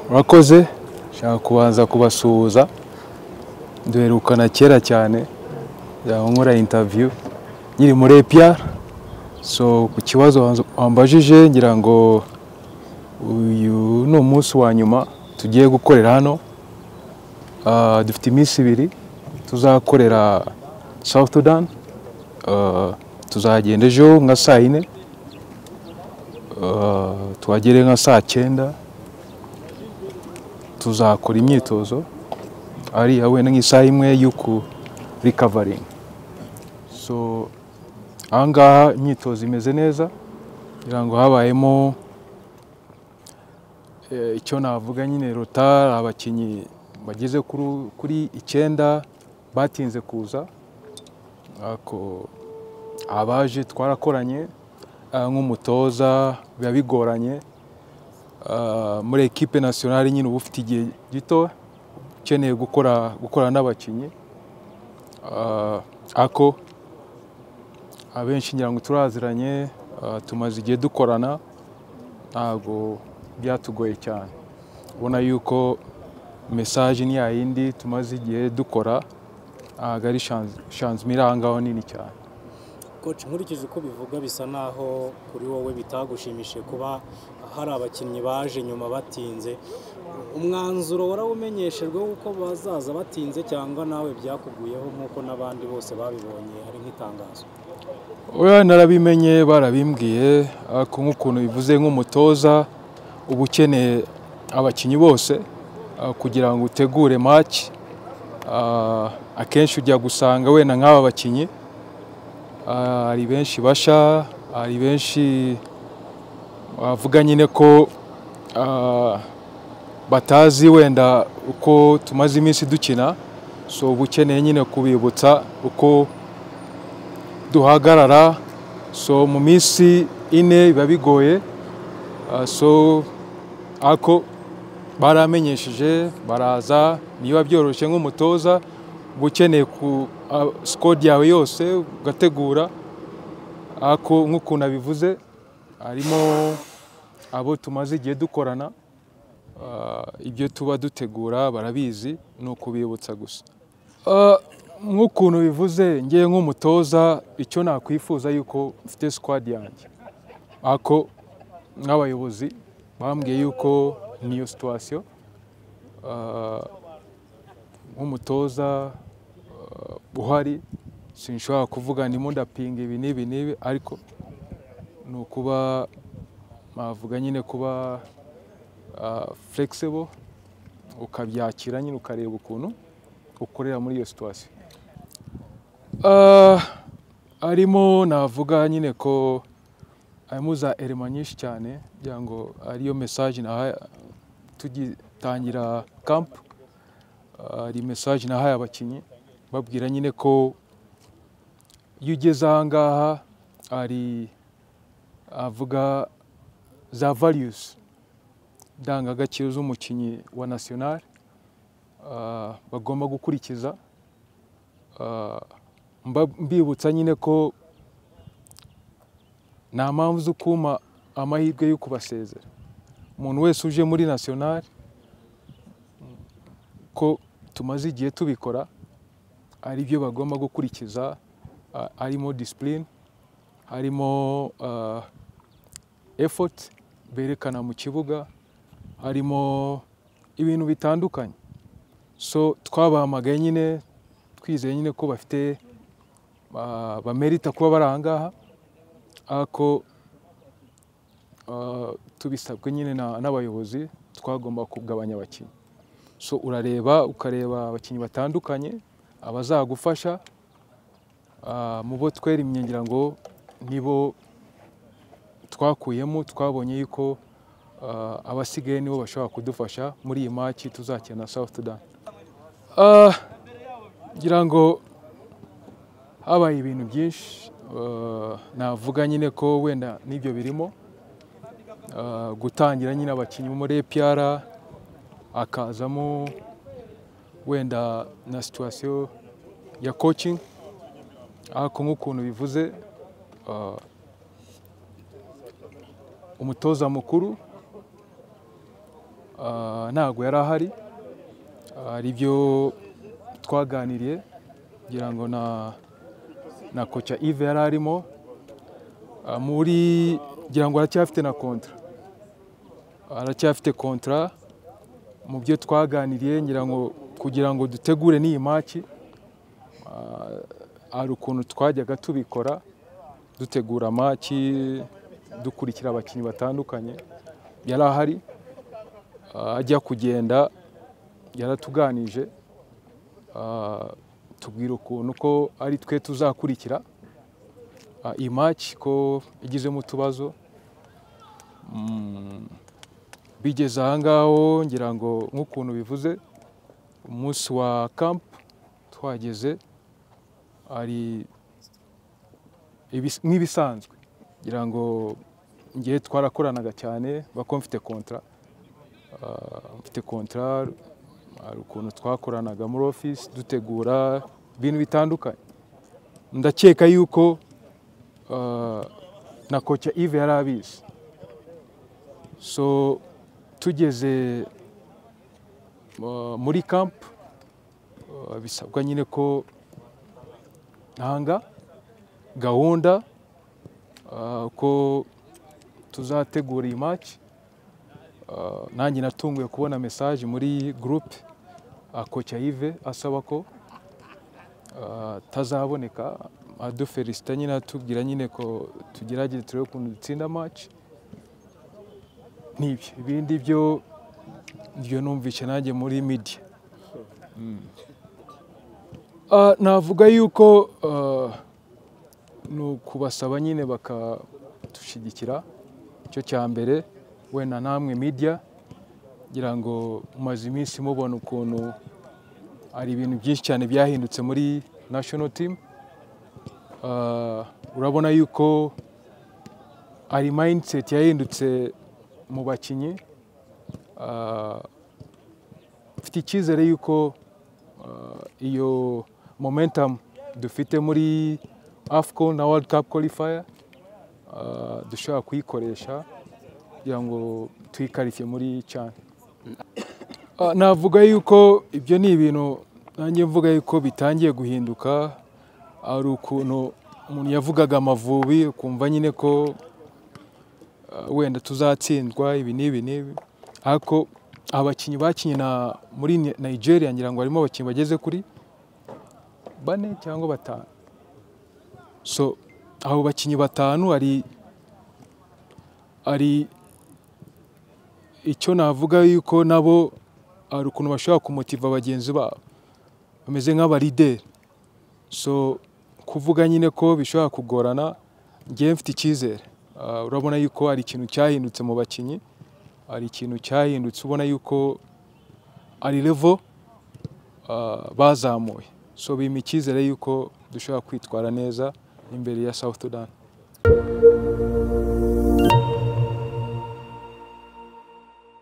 Murakoze, nshaka kubanza kubasuhuza. Duherukana kera cyane, nkora interview nkiri muri APR. So ku kibazo wambajije, ngira ngo uyu ni umunsi wa nyuma tugiye gukorera hano. Dufite iminsi 2 tuzakorera South Sudan. Tuzagenda ejo nka saa 4, tuhagere nka saa 9. Tuzakora imyitozo ari wenda nk'isaha imwe y'uku recovering. So ahangaha imyitozo imeze neza, ngira ngo habayemo icyo navuga nyine rota, abakinyi bageze kuri 9 batinze kuza, ako abaje twarakoranye nk'umutoza biba bigoranye. Muri equipe nationale nyine uba ufite igihe gito ukeneye gukora n'abakinyi, ako abenshi ngira ngo turaziranye, tumaze igihe dukorana, ntago byatugoye cyane. Ubona yuko message ni yindi tumaze igihe dukora, ntago ari chance mirangaho nini cyane. Coach, nkurikije uko bivuga bisa naho kuri wowe bitagushimishije kuba hari abakinnyi baje nyuma batinze. Umwanzuro warawumenyeshejwe uko bazaza batinze cyangwa nawe byakuguyeho nkuko n'abandi bose babibonye ari nk'itangazo? Oya, narabimenye, barabimbwiye. Ariko nk'ukuntu bivuze nk'umutoza uba ukeneye abakinnyi bose kugira ngo utegure match. Akenshi ujya gusanga wenda nk'aba bakinnyi ari benshi basha, ari benshi bavuga nyine ko batazi wenda uko tumaze iminsi dukina. So ubukeneye nyine kubibutsa uko duhagarara. So mu minsi 4 biba bigoye. So ako baramenyesheje baraza, niba byoroshye nk'umutoza ukeneye ku squad yawe yose ugategura. Ako nk'ukuntu abivuze harimo abo tumaze igihe dukorana, ibyo tuba dutegura barabizi, ni ukubibutsa gusa. Nk'ukuntu bivuze ngiye nk'umutoza icyo nakwifuza yuko mfite squad yanjye, ako nk'abayobozi bambwiye yuko niyo situation. Nk'umutoza uhari sinshobora kuvuga ndimo ndapinga ibi n'ibi n'ibi, ariko ni ukuba navuga nyine kuba flexible, ukabyakira nyine ukareba ukuntu ukorera muri iyo situation. Arimo navuga nyine ko harimo za elema nyinshi cyane, kugira ngo ariyo message nahaye tugitangira camp. Ari message nahaye abakinyi babwira nyine ko iyo ugeze aha ngaha ari avuga za values, ndangagaciro z'umukinyi wa national bagomba gukurikiza. Mbibutsa nyine ko nta mpamvu zo kuma amahirwe yo kubasezera. Umuntu wese uje muri national, ko tumaze igihe tubikora, ari byo bagomba gukurikiza. Harimo discipline, harimo effort berekana mu kibuga, harimo ibintu bitandukanye. So twabahamagaye nyine twizeye nyine ko bafite bamerita kuba bari aha ngaha, ariko tubisabwe nyine n'abayobozi twagomba kugabanya abakinnyi. So urareba ukareba abakinnyi batandukanye abazagufasha. Mu bo twerimye ngira ngo Nibo twakuyemo, twabonye yuko abasigaye nibo bashobora kudufasha muri iyi match tuzakina na South Sudan. Ngira ngo habaye ibintu byinshi, navuga nyine ko wenda n'ibyo birimo gutangira nyine abakinnyi muri APR, akazamo wenda na situation ya coaching, ariko nk'ukuntu bivuze umutoza mukuru ntabwo yari ahari, hari ibyo twaganiriye ngira ngo na kocha Yves yari arimo muri, ngira ngo aracyafite na contrat, aracyafite contrat. Mu byo twaganiriye ngira ngo kugira ngo dutegure n'iyi match, hari ukuntu twajyaga tubikora dutegura match dukurikira abakinnyi batandukanye, yari ahari ajya kugenda yaratuganije, tubwira ukuntu ko ari twe tuzakurikira iyi match ko igizemo utubazo. Bigeze aha ngaho ngira ngo nk'ukuntu bivuze umunsi wa camp twageze ari nk'ibisanzwe, ngira ngo ngiye twarakoranaga cyane bako mfite contrat, mfite contrat, hari ukuntu twakoranaga muri office dutegura ibintu bitandukanye. Ndakeka yuko na kocha Yves yari abizi. So tugeze muri camp bisabwa nyine ko ntanga gahunda ko tuzategura iyi match. Nanjye natunguye kubona message muri groupe kocha Yves asaba ko tazaboneka, adufelicita nyine atubwira nyine ko tugerageze turebe ukuntu dutsinda match. Nibyo ibindi byo byo numvise nanjye muri media. Navuga yuko ni ukubasaba nyine bakadushyigikira, icyo cya mbere, wenda namwe media ngira ngo mumaze iminsi mubona ukuntu hari ibintu byinshi cyane byahindutse muri national team. Urabona yuko hari mindset yahindutse mu bakinnyi. Mfite icyizere yuko iyo momentum dufite muri AFCON na World Cup qualifier dushobora kuyikoresha kugira ngo twikarifiye muri CHAN. Navuga yuko ibyo ni ibintu nanjye mvuga yuko bitangiye guhinduka. Ari ukuntu umuntu yavugaga Amavubi ukumva nyine ko wenda tuzatsindwa ibi n'ibi n'ibi, ariko abakinnyi bakinye muri Nigeria ngira ngo harimo abakinnyi bageze kuri 4 cyangwa 5. So abo bakinnyi 5 ari icyo navuga yuko nabo ari ukuntu bashobora kumotiva bagenzi babo, bameze nk'abalideri. So kuvuga nyine ko bishobora kugorana, ngiye mfite icyizere. Urabona yuko ari ikintu cyahindutse mu bakinnyi, ari ikintu cyahindutse ubona yuko ari level bazamuye. So bimpa icyizere yuko dushobora kwitwara neza imbere ya South Sudan.